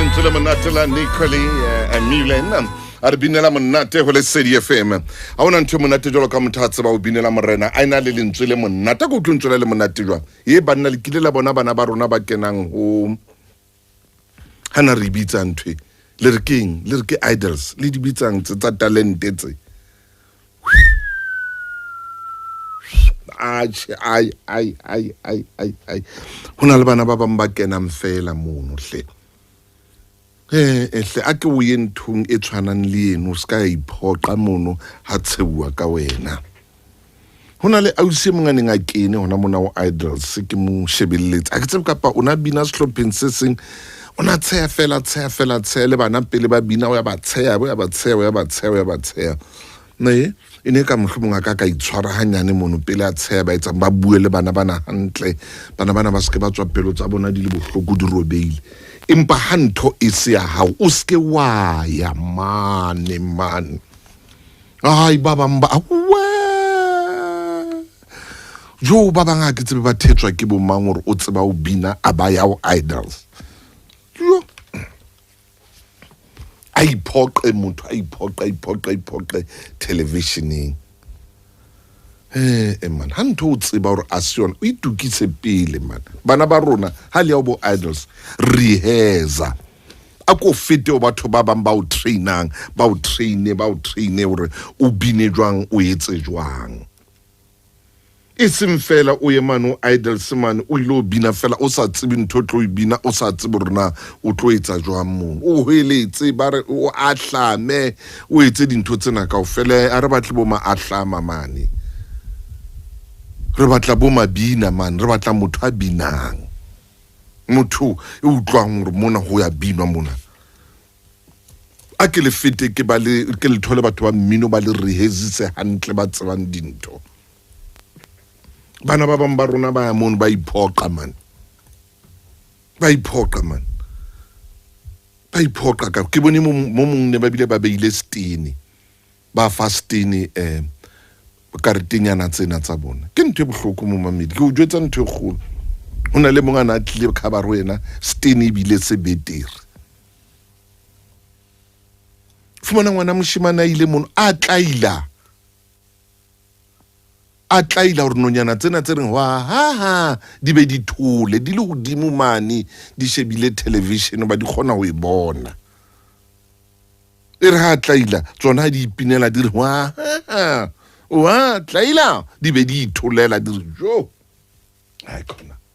Lentswe le monate la Nicole Mulen a re binela monate go Lesedi FM. Ha ona ntho e monate jwalo ka motho a tseba ho binela morena a ena le lentswe le monate. Ko utlwe lentswe le monate jwang? Ye banna le kile la bona bana ba rona ba kenang ho hana re bitsa ntho e le re keng, le re ke idols, le di bitsang tse tsa talente tse. Atjhe, ai ai ai ai ai ai. Ho na le bana ba bang ba kenang fela mono hle. Hle a ke o ye nthong e tshwanang le eno, o ska ya iphoqa mono ha tsheuwa ka wena. Ho na le ausi e mong a neng a kene hona mona ho Idols, ke mo shebelletse. Ha ke tsebe kapa o na bina sehlopheng se seng, o na tsheha fela, tsheha fela, tsheha le bana pele ba bina, o ya ba tsheha, o ya ba tsheha, o ya ba tsheha, o ya ba tsheha. Ne e ne ka mohlomong a ka ka itshwara hanyane mono pele a tsheha, ba etsang ba bue le bana bana hantle, bana bana ba seke ba tswa pelo tsa bona di le bohloko di robehile. Empa ha ntho e se ya hao, o seke wa ya mane mane. Ai, ba bang ba we jo, ba bang ha ke tsebe ba thetswa ke bo mang hore o tseba o bina a ba ya ho Idols. Jo, a iphoqe motho, a iphoqe, a iphoqe, a iphoqe televisioneng. Eh man, ha ntho o tseba hore a se yona, o itukise pele man. Bana ba rona ha le ya ho bo Idols, rehearsa. A ko fete o batho ba bang ba o trainang, ba o traine, ba o traine hore o bine jwang, o etse jwang. E seng fela o ye mane o Idols mane o ile o bina fela o sa tsebe ntho o tlo e bina, o sa tsebe hore na o tlo etsa jwang mono. O hweletse ba re o ahlame, o etse dintho tsena kaofela. Ha re batle bo ma ahlama mane, re batla bo mabina mane, re batla motho a binang, motho e utlwang hore mona ho ya binwa mona. A ke le fete ke ba le ke le thole batho ba mmino ba le rehezise hantle, ba tsebang dintho. Bana ba bang ba rona ba ya mono ba iphoqa man, ba iphoqa man, ba iphoqa ka ke bone mo mong ne ba bile ba beile stene, ba fa stene karetenyana tsena tsa bona. Ke ntho e bohloko mo mamedi, ke o jwetsa ntho e kgolo. Ho na le mong a na tlile khabaro ena stene ebile se betere. Fumana ngwana moshemane a ile mono a tlaila, a tlaila hore nonyana tsena tse reng hwa ha ha di be di thole di le hodimo mane di shebile television ba di kgona ho e bona. E re ha tlaila tsona di ipinela di re hwa ha ha wa tlaila, di be di itholela di re jo. Ai khona.